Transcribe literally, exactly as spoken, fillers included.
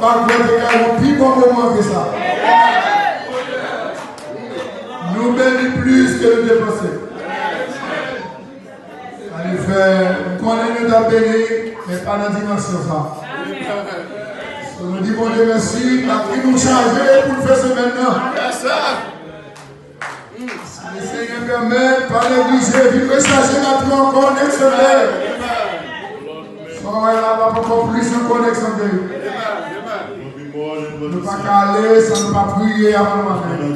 Sa k fèt te ka yon pi bon moman ke sa. Nou beni plis ke nou te panse. Sa vle fè, m konnen nou t ap beni, men pa nan dimansyon sa. So, nou di Bondye mèsi, batri nou chaje pou n fè semèn nan. Si Lesenyè pèmèt, pa neglije, vin rechaje batri ankò next Sunday. Sa w wè la, l ap ankò plis ankò next Sunday. Nou pa ka ale san nou pa priye avan nou ale.